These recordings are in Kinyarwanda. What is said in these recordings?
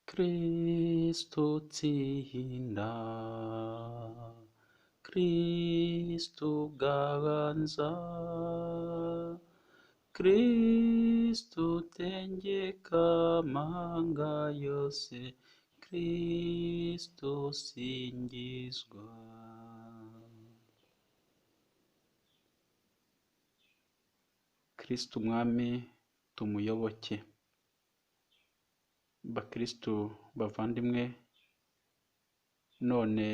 Kristu tsinda, Kristu ganza, Kristu tegeka amahanga yose, Kristu singizwa. Kristu Umwami tumuyoboke. Bakristu bavandimwe, none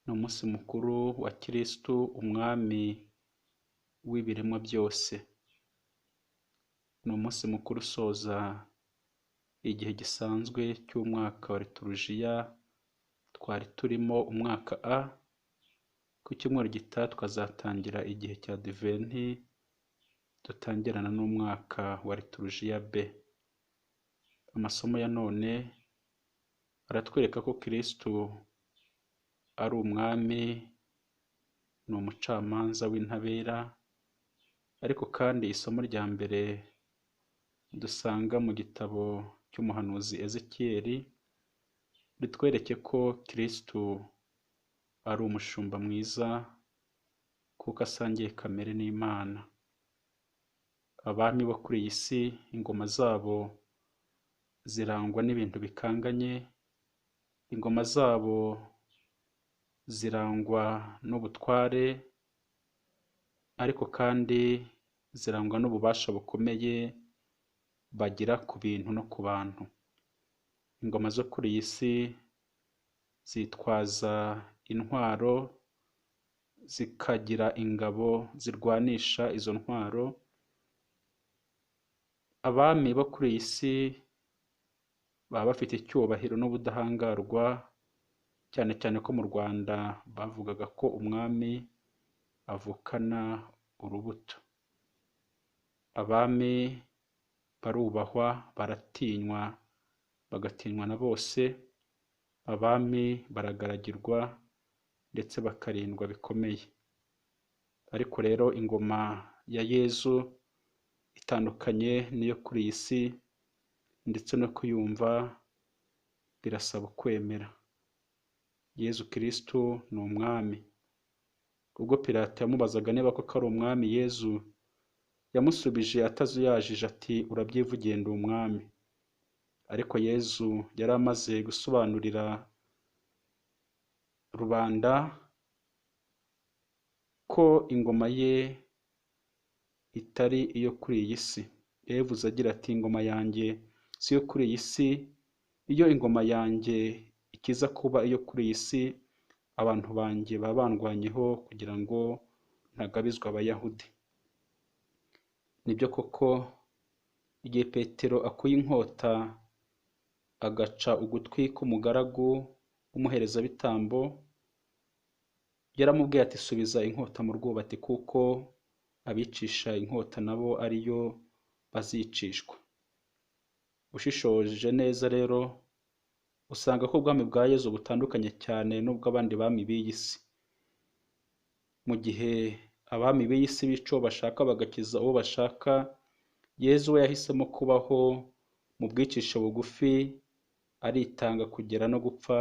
ni umunsi mukuru wa Kristu Umwami w'ibiremwa byose. Ni umunsi mukuru usoza igihe gisanzwe cy'umwaka wa liturujia twari turimo, umwaka A. Ku cyumweru gitaha tukazatangira igihe cya Adventi, dutangirana n'umwaka wa liturujia B. Amasomo ya none aratwereka ko Kristu ari umwami, ni umucamanza w'intabera, ariko kandi isomo rya mbere dusanga mu gitabo cy'umuhanuzi Ezekiyeli ritwereke ko Kristu ari umushumba mwiza, kuko asangiye kamere n'Imana. Abami bo kuri iyi si ingoma zabo zirangwa n'ibintu bikanganye, ingoma zabo zirangwa n'ubutware, ariko kandi zirangwa n'ububasha bukomeye bagira ku bintu no ku bantu. Ingoma zo kuri iyi si zitwaza intwaro, zikagira ingabo zirwanisha izo ntwaro. Abami bo kuri iyi si baba bafite icyubahiro n'ubudahangarwa, cyane cyane ko mu Rwanda bavugaga ko umwami avukana urubuto. Abami barubahwa, baratinywa, bagatinywa na bose. Abami baragaragirwa ndetse bakarindwa bikomeye. Ariko rero ingoma ya Yezu itandukanye n'iyo kuri iyi si, ndetse no kuyumva birasaba ukwemera. Yezu Kristu ni umwami. Ubwo Pilato yamubazaga niba koko ari umwami, Yezu yamusubije atazuyajije ati urabyivugiye ndi umwami. Ariko Yezu yari amaze gusobanurira rubanda ko ingoma ye itari iyo kuri iyi si. Yabivuze agira ati ingoma yanjye si iyo kuri iyi si, iyo ingoma yanjye ikiza kuba iyo kuri iyi si, abantu banjye baba bandwanyeho kugira ngo ntagabizwa Abayahudi. Nibyo koko, igihe Petero akuye inkota agaca ugutwi k'umugaragu w'umuherezabitambo, yaramubwiye ati subiza inkota mu rwubati, kuko abicisha inkota nabo ariyo bazicishwa. Ushishoje neza rero usanga ko ubwami bwa Yezu butandukanye cyane n'ubw'abandi bami b'iyi si. Mu gihe abami b'iyi si bica uwo bashaka bagakiza uwo bashaka, Yezu we yahisemo kubaho mu bwicishe bugufi, aritanga kugera no gupfa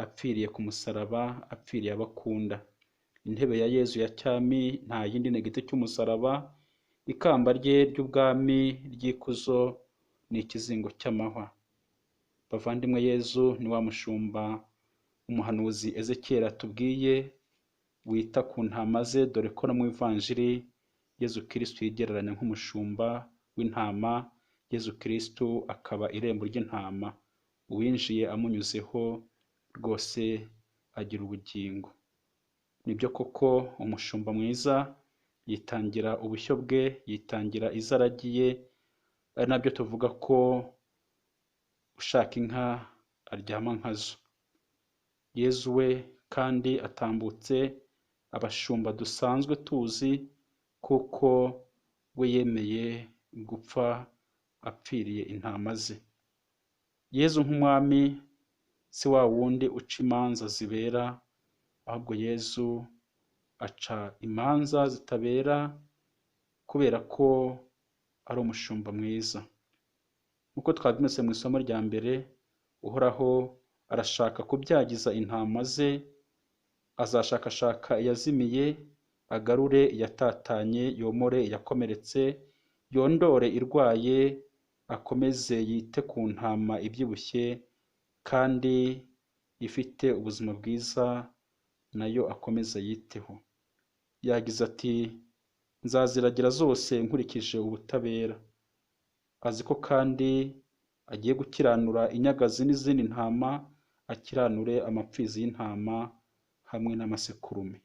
apfiriye ku musaraba, apfiriye abo akunda. Intebe ya Yezu ya cyami nta yindi ni igiti cy'umusaraba, ikamba rye ry'ubwami ry'ikuzo ni ikizingo cy'amahwa. Bavandimwe, Yezu ni wa mushumba umuhanuzi Ezekiyeli atubwiye, wita ku ntama ze, dore ko no mu Ivanjiri Yezu Kristu yigereranya nk'umushumba w'intama, Yezu Kristu akaba irembo ry'intama, uwinjiye amunyuzeho rwose agira ubugingo. Nibyo koko umushumba mwiza yitangira ubushyo bwe, yitangira izo aragiye, ari nabyo tuvuga ko ushaka inka aryama nkazo. Yezu we kandi atambutse abashumba dusanzwe tuzi, kuko we yemeye gupfa apfiriye intama ze. Yezu nk'umwami si wa wundi uca imanza zibera, ahubwo Yezu aca imanza zitabera, kubera ko ari umushumba mwiza. Nk'uko twabyumvise mu isomo rya mbere, Uhoraho arashaka kubyagiza intama ze, azashakashaka iyazimiye, agarure iyatatanye, yomore iyakomeretse, yondore irwaye, akomeze yite ku ntama ibyibushye kandi ifite ubuzima bwiza, nayo akomeze yiteho. Yagize ati nzaziragira zose nkurikije ubutabera. Azi ko kandi agiye gukiranura inyagazi n'izindi ntama, akiranure amapfizi y'intama hamwe n'amasekurume.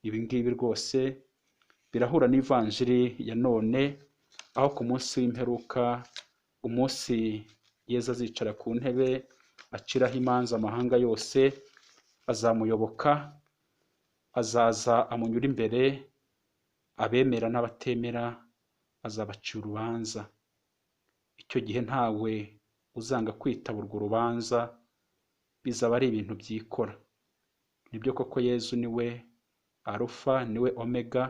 Ibi ngibi rwose birahura n'ivanjiri ya none, aho ku munsi w'imperuka, umunsi Yezu azicara ku ntebe aciraho imanza amahanga yose, azamuyoboka, azaza amunyura imbere, abemera n'abatemera azabacira urubanza. Icyo gihe ntawe uzanga kwitaba urwo rubanza, bizaba ari ibintu byikora. Nibyo koko Yezu niwe Arufa, niwe Omega,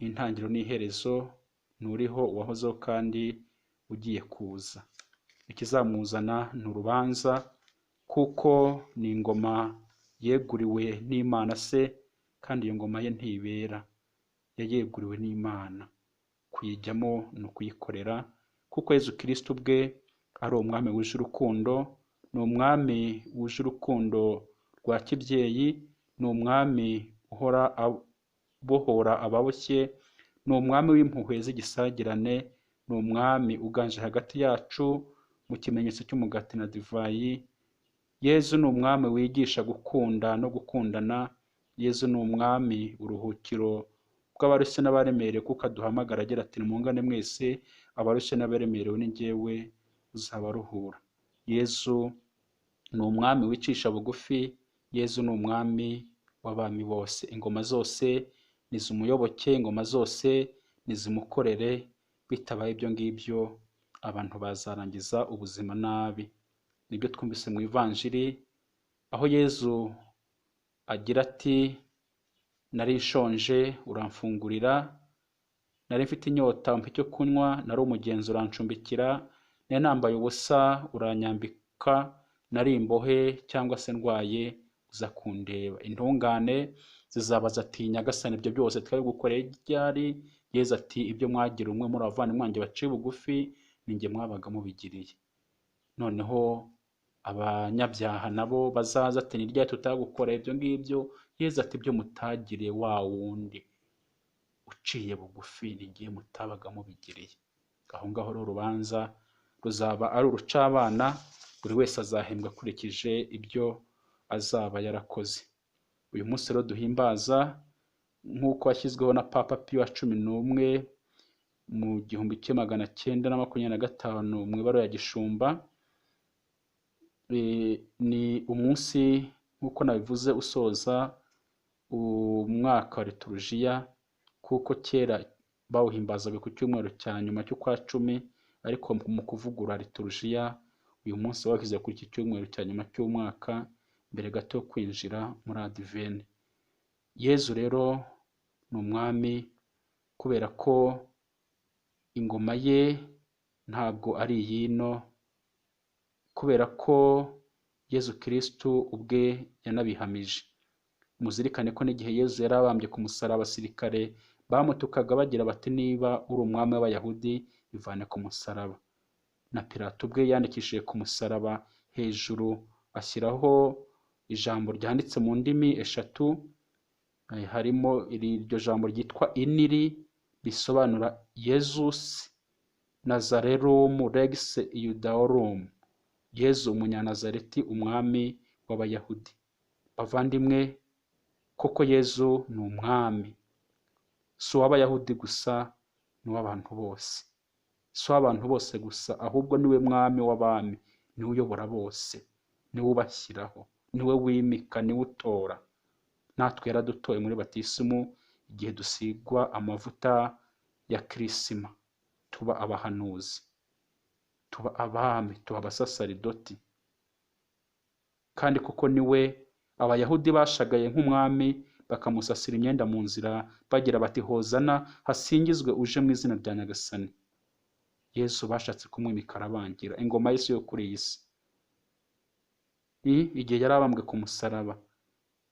intangiriro n'iherezo, nuriho, uwahozeho kandi ugiye kuza. Ikizamuzana ni urubanza, kuko ni ingoma yeguriwe n'Imana se, kandi iyo ngoma ye ntibera, yayeguriwe n'Imana. Kuyijyamo ni ukuyikorera, kuko Yezu Kristo ubwe ari umwami wuje urukundo, ni umwami wuje urukundo rwa kibyeyi, ni umwami uhora abohora ababoshye, ni umwami w'impuhwe z'igisagirane, ni umwami uganje hagati yacu mu kimenyetso cy'umugati na divayi. Yezu ni umwami wigisha gukunda no gukundana. Yezu ni umwami uruhukiro bw'abarushye n'abaremerewe, kuko aduhamagara agira ati nimungane mwese abarushye n'abaremerewe, ni njyewe uzabaruhura. Yezu ni umwami wicisha bugufi, Yezu ni umwami w'abami bose. Ingoma zose nizumuyoboke, ingoma zose nizimukorere, bitabaye ibyo ngibyo abantu bazarangiza ubuzima nabi. Nibyo twumvise mu ivanjiri, aho Yezu agira ati nari nshonje uramfungurira, nari mfite inyota umpa icyo kunywa, nari umugenzi urancumbikira, nari nambaye ubusa uranyambika, nari imbohe cyangwa se ndwaye uza kundeba. Intungane zizabaza ati Nyagasani, ibyo byose twabigukoreye ryari? Yezu ati ibyo mwagira umwe muri abavandimwe banjye baciye bugufi, ni njye mwabaga mubigiriye. Noneho abanyabyaha nabo bazaza ati ni ryari tutagukoreye ibyo ngibyo? Yezu ati ibyo mutagiriye wa wundi uciye bugufi, ni njye mutabaga mubigiriye. Aho ngaho rero urubanza ruzaba ari urucabana, buri wese azahembwa akurikije ibyo azaba yarakoze. Uyu munsi rero duhimbaza nk'uko washyizweho na Papa Piyo wa 11 mu 1925 mu ibaruwa ya Gishumba, ni umunsi nk'uko nabivuze usoza umwaka wa liturujia, kuko kera bawuhimbazaga ku cyumweru cya nyuma cy'ukwa 10, ariko mu kuvugurura liturujia uyu munsi bawushyize kuri iki cyumweru cya nyuma cy'umwaka, mbere gato yo kwinjira muri Adiveni. Yezu rero ni umwami kubera ko ingoma ye ntabwo ari iy'ino, kubera ko Yezu Kristo ubwe yanabihamije. Muzirikane ko n'igihe Yezu yari abambye ku musaraba, abasirikare bamutukaga bagira bati niba uri umwami w'Abayahudi ivane ku musaraba. Na Pilato ubwe yandikishije ku musaraba hejuru ashyiraho ijambo ryanditse mu ndimi 3, harimo iryo jambo ryitwa iniri, bisobanura Yezus Nazarerum Rex Iudaeorum, Yezu umunyanazareti umwami w'Abayahudi. Bavandimwe, koko Yezu ni umwami, si uw'Abayahudi gusa, ni uw'abantu bose. Si uw'abantu bose gusa, ahubwo niwe mwami w'abami, niwe uyobora bose, niwe ubashyiraho, niwe wimika, niwe utora. Natwe yaradutoye muri batisimu igihe dusigwa amavuta ya kirisima, tuba abahanuzi, tuba abami, tuba abasasaridoti. Kandi kuko niwe Abayahudi bashagaye nk'umwami, bakamusasira imyenda mu nzira bagira bati hozana, hasingizwe uje mu izina rya Nyagasani. Yezu bashatse kumwimika arabangira. Ingoma y'isi yo kuri iyi si. Igihe yari abambwe ku musaraba,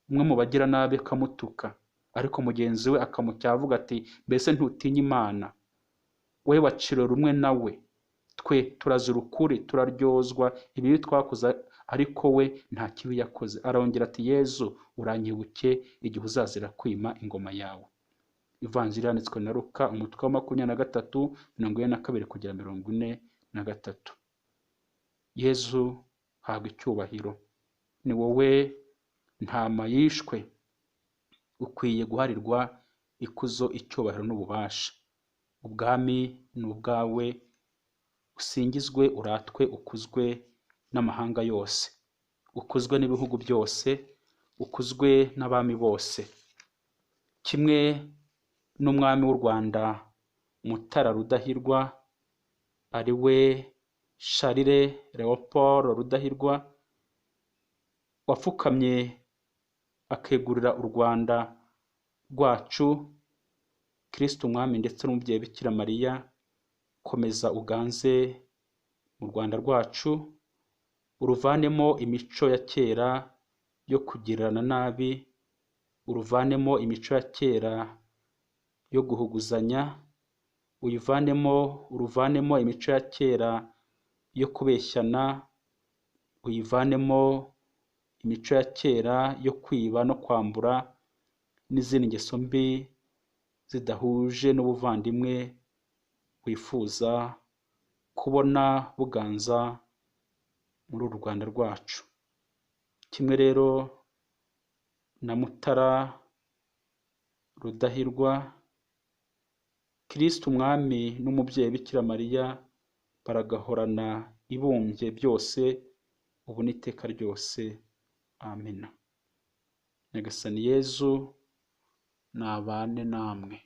umwe mu bagiranabi akamutuka, ariko mugenzi we akamucyaha avuga ati mbese ntutinya Imana, we waciriwe rumwe nawe, twe turazira ukuri, turaryozwa ibibi twakoze, ariko we nta kibi yakoze. Arongera ati Yezu uranyibuke igihe uzazira kwima ingoma yawe. Ivanjiri yanditswe na Luka umutwe wa 23 42 kugera 43. Yezu habwa icyubahiro, ni wowe ntama yishwe, ukwiye guharirwa ikuzo, icyubahiro n'ububasha. Ubwami ni ubwawe, usingizwe, uratwe, ukuzwe n'amahanga yose, ukuzwe n'ibihugu byose, ukuzwe n'abami bose. Kimwe n'umwami w'u Rwanda Mutara Rudahigwa, ari we Charles Leopold Rudahigwa, wapfukamye akegurira u Rwanda rwacu Kristo Umwami ndetse n'umubyeyi Bikira Mariya. Komeza uganze mu Rwanda rwacu, uruvanemo imico ya kera yo kugirirana nabi, uruvanemo imico ya kera yo guhuguzanya, uyivanemo, uruvanemo imico ya kera yo kubeshyana, uyivanemo imico ya kera yo kwiba no kwambura n'izindi ngeso mbi zidahuje n'ubuvandimwe wifuza kubona buganza muri uru Rwanda rwacu. Kimwe rero na Mutara Rudahigwa, Kristo Umwami n'umubyeyi Bikira Mariya baragahorana ibumbye byose, ubu n'iteka ryose. Amina. Nyagasani Yezu nabane namwe.